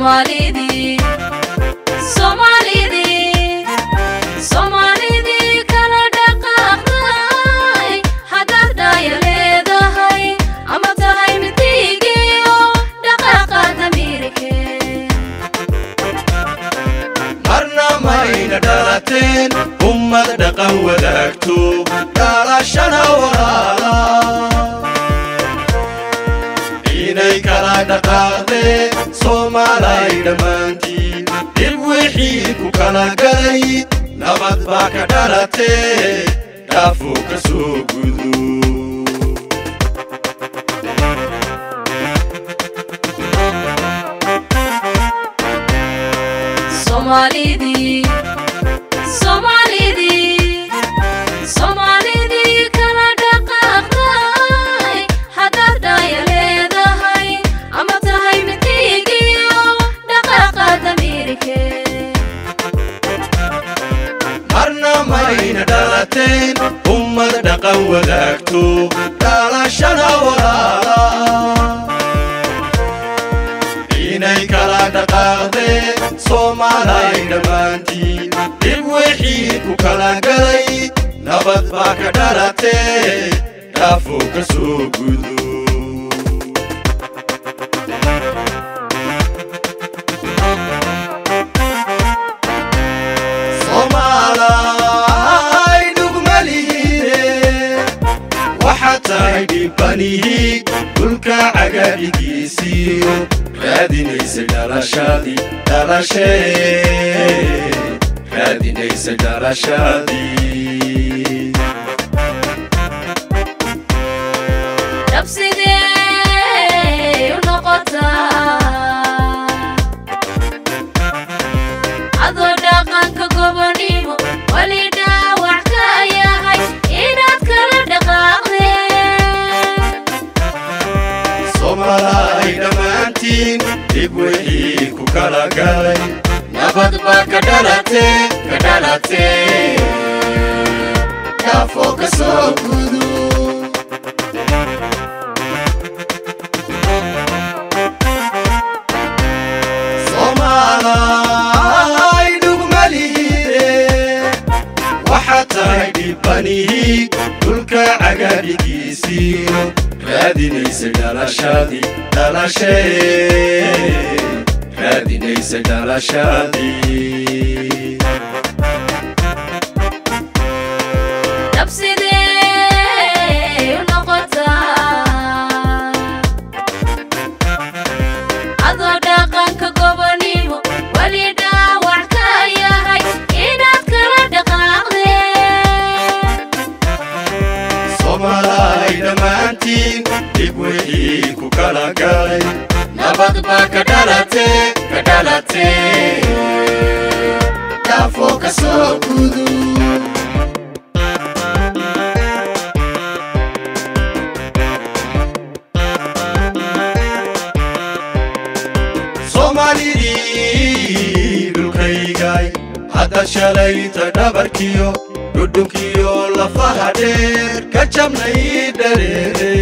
Soomaalidii, Soomaalidii, Soomaalidii kala dhaqaaqday, haddaad dhaaya leedahay ama tahay mid dhiigiyo dhaqaaqa damiirkee. Marna mayna dhalateen ummad dhaqan wadaagto, dhalashana walaala inay kala dhaqaaqdeen. Soomaalay dhammaantiin, dhib wixii ku kala galay nabad baa ka dhalatee, dhaafuu ka soo gudo. Soomaalidii, Soomaalidii, Soomaalidii kala dhaqaaqday, haddaad dhaaya leedahay ama tahay mid dhiigiyo dhaqaaqa damiirkee. Marna mayna dhalateen ummad dhaqan wadaagto, dhalashana walaala inay kala dhaqaaqdeen. Soomaalay dhammaantiin, dhib wixii ku kala galay nabad baa ka dhalatee, dhaafuu ka soo gudo. Soomaalay dhugmalihiine, waxaad tahay dhibbanihii dhulka cagadhigiisiiyo raadinaysay dhalashadii, dhalashee raadinaysay dhalashadii. Dhab sidee u noqotaa adoo dhaqanka gobonimo weli dhaawac ka yahay inaad kala dhaqaaqdeen? Soomaalay dhammaantiin, dhib wixii ku kala galay nabad baa ka dhalatee, ka dhalatee, dhaafoo ka soo gudo. Soomaalay dhugmalihiine, waxaad tahay dhibbanihii dhulka cagadhigiisiiyo raadinaysay dhalashadii, dhalashee raadinaysay dhalashadii. Dhab sidee u noqotaa adoo dhaqanka gobonimo weli dhaawac ka yahay inaad kala dhaqaaqdeen? Soomaalay dhammaantiin, dhib wixii ku kala galay nabad baa ka dhalatee, ka dhalatee, dhaafoo ka soo gudo. Soomaalidii dhulkaygay, hadda shalayta dhabarkiyo dhudhunkiyo lafaha dheer ka jabnay dhareere.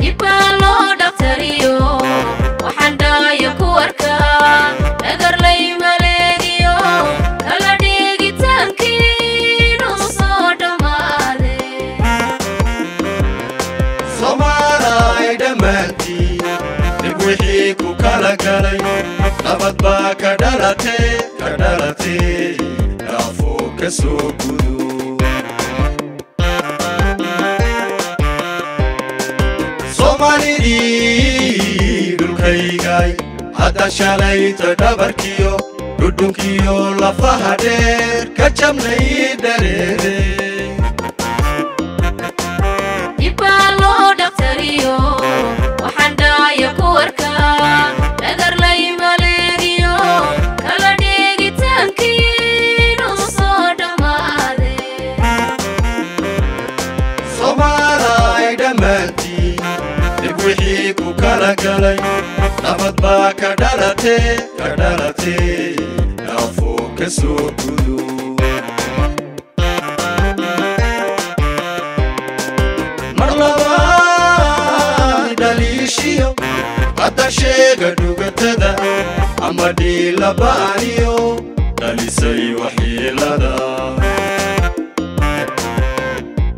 Dhibbaa loo dhaqtariyo waxaan dhaayo ku arkaa dhagarlay maleegiyo kala dhigitaankiinu soo dhammaade. Soomaalay dhammaantiin, dhib wixii ku kala galay nabad baa ka dhalatee, ka dhalatee, dhaafoo ka soo gudo. Soomaalidii dhulkaygay, hadda shalayta dhabarkiyo dhudhunkiyo lafaha dheer ka jabnay dhareere. Dhibbaa loo dhaqtariyo waxaan dhaayo ku arkaa dhagarlay maleegiyo kala dhigitaankiinu soo dhammaade. Soomaalay dhammaantiin, dhib wixii ku kala galay nabad baa ka dhalatee, ka dhalatee, dhaafoo ka soo gudo. Mar labaad dhaliishiyo Hadda sheega dhugatada ama dhiilabaaniyo dhalisay waxyeelada.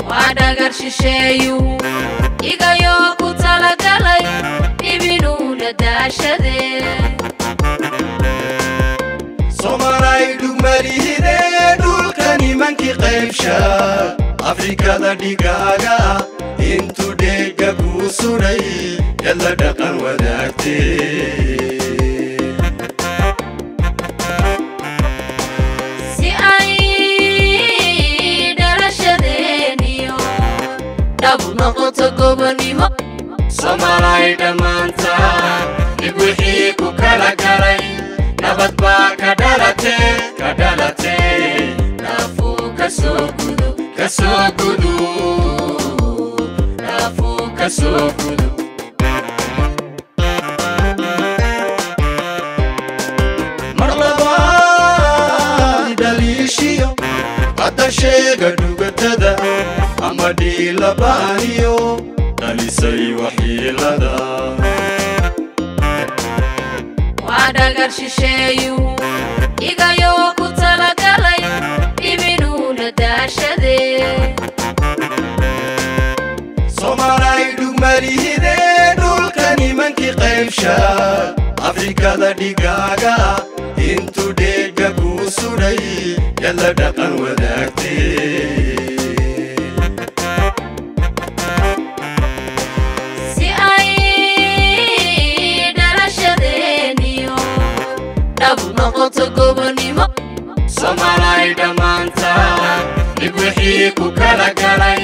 Waa dhagar shisheeyuhu igayoo ku talagalay dhibinuuna daashadee. Soomaalay dhugmalihide dhulka nimankii qaybsha Afrikada dhigaaga intuu dheegga kuu sudhay yadla dhaqan wadaagtee. Si ay dhalashadeeniyo dhabu noqoto gobonimo. Soomaalay dhammaanta dhib wixii ku kala galay nabad baa ka dhalatee ka dhalatee. Dhaafuu ka soo gudub, ka soo gudub, dhaafuu ka soo gudub. Mar labaad dhaliishiyo hadda sheega dhugatada ama dhiilabaaniyo dhalisay waxyeelada. Waa dhagar shisheeyuhu igayoo ku talagalay dhibinuuna daashadee. Soomaalay dhugmalihide dhulka nimankii qaybsha Afrikada dhigaaga intuu dheegga kuu sudhay yadla dhaqan wadaagtee. Si ay dhalashadeeniyo dhabu noqoto gobonimo. Soomaalay dhammaanta dhib wixii ku kala galay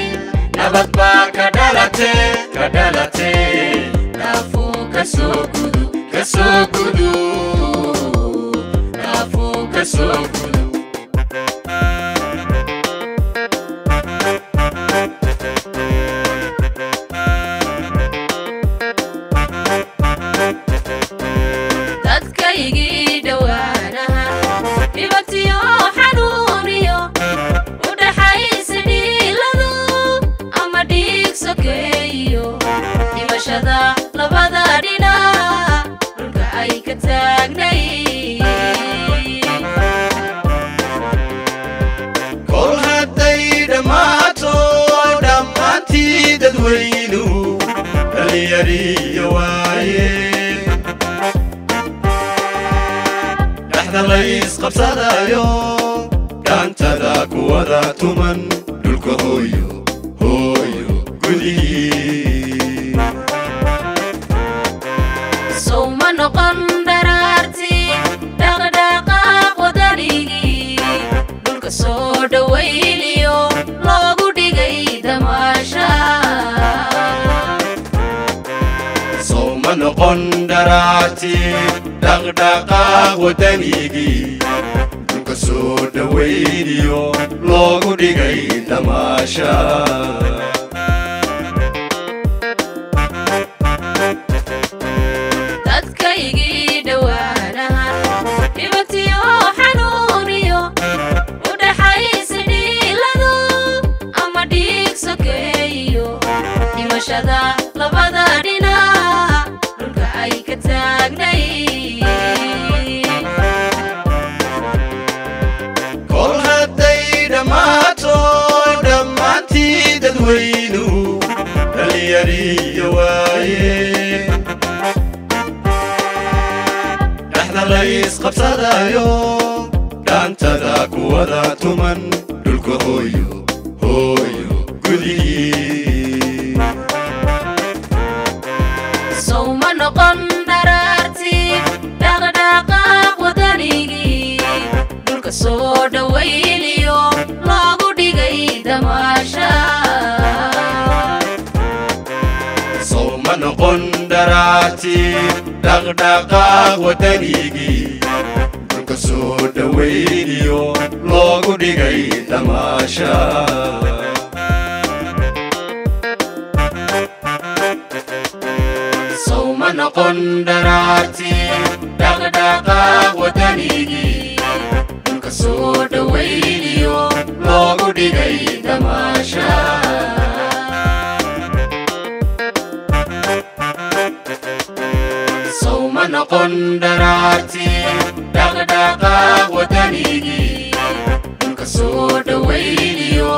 nabad baa ka dhalatee ka dhalatee. Dhaafuu ka soo gudub, ka soo gudub, dhaafuu ka soo gudub. Dadkaygii dhowaanaha dhibatiyo xanuuniyo u dhaxaysa dhiiladu ama dhiig sokeeyo dhimashada labada dhinac dhulka ay ka taagnay. Kol hadday dhammaato dhammaantii dadweynu dhallinyariyo waaye dhexda laysqabsadayo dhaantada kuwada tuman dhulka hooyo hooyo gudihii. Sowma noqon dharaartii dhaqdhaqaaq wadanigii dhulka soo dhowayniyo loogu dhigay damaasha. Sowma noqon dharaartii dhaqdhaqaaq wadanigii dhulka soo dhowayniyo loogu dhigay damaasha. Dadkaygii dhowaanaha dhibatiyo xanuuniyo u dhaxaysa dhiiladu ama dhiig sokeeyo dhimashada labada dhinac dhulka ay ka taagnay. Kol hadday dhammaato dhammaantii dadweynu dhallinyariyo waaye dhexda laysqabsadayo dhaantada kuwada tuman dhulka hooyo hooyo gudihii. Sowma noqon dharaartii dhaqdhaqaaq wadanigii dhulka soo dhowayniyo loogu dhigay damaasha. Sowma noqon dharaartii dhaqdhaqaaq wadanigii dhulka soo dhowayniyo loogu dhigay damaasha. Sowma noqon dharaartii dhaqdhaqaaq wadanigii dhulka soo dhowayniyo loogu dhigay damaasha. Noqon dharaartii dhaqdhaqaaq wadanigii dhulka soo dhowayniyo.